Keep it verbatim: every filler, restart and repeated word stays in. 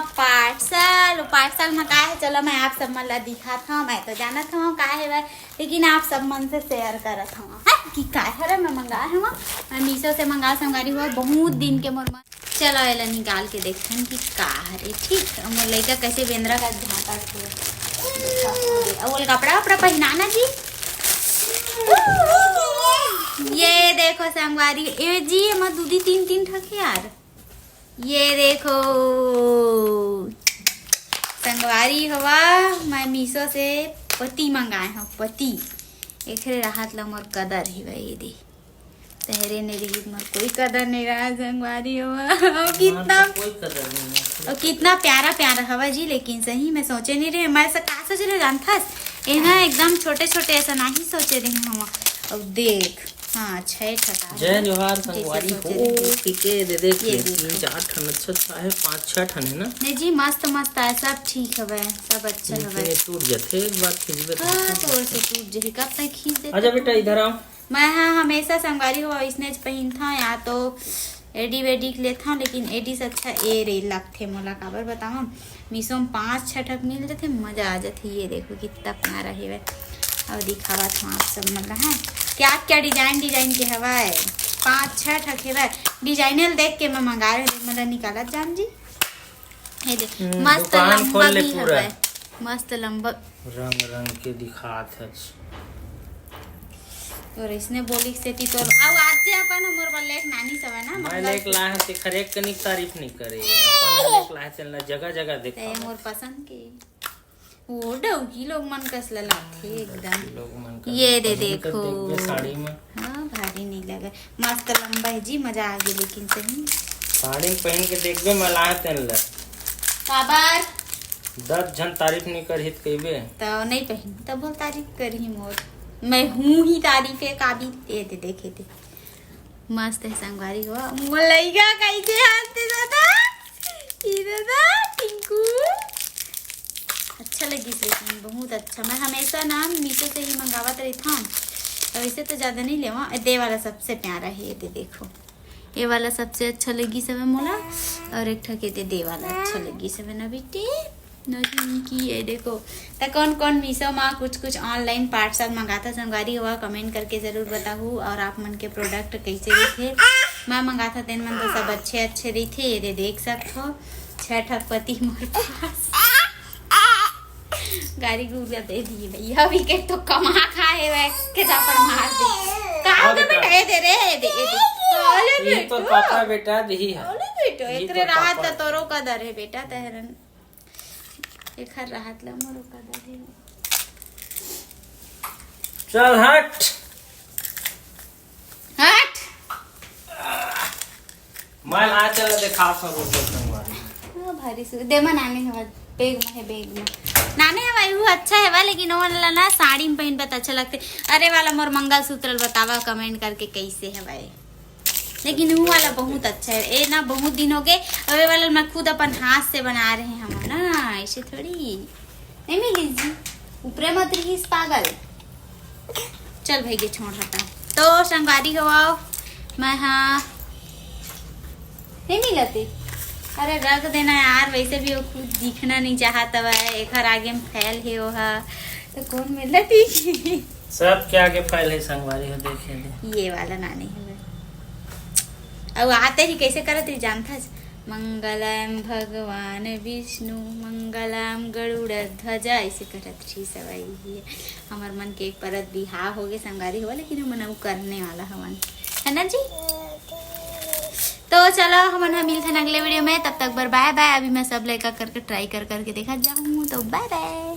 Parcel, parcel में का है, चलो मैं आप सब मन ला दिखात हूँ। मैं तो जानत हूँ का है भाई, लेकिन आप सब मन से शेयर करत हूँ, है कि का हरे मैं मंगाए हूँ। मैं मीशो से मंगाए संगवारी हो, बहुत दिन के मोर मन। चलो एला निकाल के देखथन कि का हरे। ठीक, मोर लइका कैसे बेंदरा का झांकत हे। अउ ओला कपड़ा वपड़ा पहिना ना जी। ये देखो संगवारी, ए जी, एमा दूधी तीन तीन ठक हे यार। ये देखो संगवारी हो, मैं मीशो से पति मंगाए हूँ, पति। एकरे राहत ला मोर कदर हे भाई, ये दे। तहरे नहीं रही मोर कोई कदर नहीं रहा संगवारी हो। कितना, कोई कदर नहीं है। और कितना प्यारा प्यारा हवा जी, लेकिन सही में सोचे नहीं रहे। मैं से का सोचे रहे जानथस, ये ना एकदम छोटे छोटे ऐसा नहीं सोचे रहे हम। अब देख, हाँ, छह ठका है। जय जोहार संगवारी हो। पीके दे देख, ये तीन चार ठन अच्छा अच्छा है, पाँच छह ठन है ना। नहीं जी, मस्त मस्त है, सब ठीक हवे, सब अच्छा हवे। टूट जाते एक बार खींचबे तो। हाँ, तो ऐसे टूट जाही, कब तक खींच देते? अच्छा बेटा, इधर आओ। मैं हाँ हमेशा संगवारी हो इसने पहनता, या तो एडी वेडी के लेता, लेकिन एडी से अच्छा ए रे लगथे मोला, काबर बताऊँ, मीशो में पाँच छह ठक मिल जाथे, मजा आ जाथे। ये देखो कितना प्यारा हेवय। अब दिखावत हूँ आप सब मन ला, है क्या क्या डिजाइन डिजाइन के हवय, पाँच छह ठक हेवय। डिजाइनल देख के मैं मंगा रहे, मतलब निकालत जान जी। ये देख, हम्म, मस्त दुकान लंबा खोल ले भी पूरा। हवय, मस्त लंबा। रंग रंग के दिखात है। तोर इसने बोली सेती तोर। अब आज जे अपन मोर बर लेक नानी सब है ना, मैं लेक ला है, तेखर एक कनिक तारीफ नहीं करे। अपन लेक ला है, चलना जगह जगह देखा। मोर पसंद के। वो डौकी लोग मन कस ललाथे एकदम। लोग मन का ये दे पहन के देखो। देखबे साड़ी में। हाँ, भारी नहीं लगे, मस्त लंबा है जी, मजा आ गई लेकिन सही। साड़ी में पहन के देखबे, मलाह तेन ला। काबर? दस झन तारीफ नहीं करही त कहिबे। तो नहीं पहन, तब बोल तारीफ करही मोर। मैं हूँ ही तारीफे काबिल। ये दे देखे थे। मस्त है संगवारी हो। मोर लइका कइसे हंसथे दादा? ई दादा, टिंकू। अच्छा लगिस लेकिन बहुत अच्छा। मैं हमेशा ना मीशो से ही मंगावत रहता हूँ। तो वैसे तो ज्यादा नहीं लेवा। ए, दे वाला सबसे प्यारा है, ये दे देखो। ये वाला सबसे अच्छा लगिस हवे मोला। और एक ठक ये दे, दे वाला अच्छा लगिस हवे ना बेटी। नोटिंग की ये देखो। त कौन कौन मीशो मा कुछ कुछ ऑनलाइन पार्सल मंगाता संगवारी हुआ, कमेंट करके जरूर बताहू। और आप मन के प्रोडक्ट कैसे रहिथे, मैं मंगाता तेन मन तो सब अच्छे अच्छे रहिथे। ये दे देख सकथो, छह ठक पति मोर पास। गारी गुरिया दे दिए भैया, अभी के तो कमा खा है वै के जापर मार दे। का हो गे बेटा, ये दे रे, ये दे, ये दे। अरे ये तो बेटो, पापा बेटा दही है। अरे बेटो, ये एकरे तो राहत पापा। त तोरो कदर है बेटा, तहरन एखर राहत ला मोरो कदर है। चल हट। हट। मैं ला चल देखा सब संगवारी। हाँ, भारी सु-, दे मन आने हवा, बैग में है, बैग में। नाने हवा, यू अच्छा हवा, लेकिन वो वाला ना साड़ी में पहनबे त अच्छा लगथे। अरे वाला मोर मंगलसूत्र बतावा कमेंट करके कैसे हवा ये। लेकिन वो वाला बहुत अच्छा है। ए ना बहुत दिन हो गए, अब ये वाला मैं खुद अपन हाथ से बना रहे हम ना, ऐसे थोड़ी। नहीं मिली जी, ऊपरे मत रहीस पागल। चल भाई के छोड़ हटा। तो संगवारी हो आओ, मैं हाँ नहीं मिलती। अरे रख देना यार, वैसे भी वो खुद दिखना नहीं चाहत हवय, एखर आगे में फैल हे वो हा, तो कौन मिलती? सब के आगे फैल हे संगवारी हो, देखे दे। ये वाला नानी हवय। अउ आते ही कैसे करत रही जानथस? मंगलम भगवान विष्णु, मंगलम गरुड़ ध्वजा, ऐसे करत रही सवाई ही। हमर मन के एक परत बिहाव हो गए संगवारी हो, लेकिन हमन अउ करने वाला हवन, है ना जी? तो चलो हमन ह मिलथन अगले वीडियो में, तब तक बर बाय बाय। अभी मैं सब लइका करके ट्राई कर करके देखत जाऊँ, तो बाय बाय।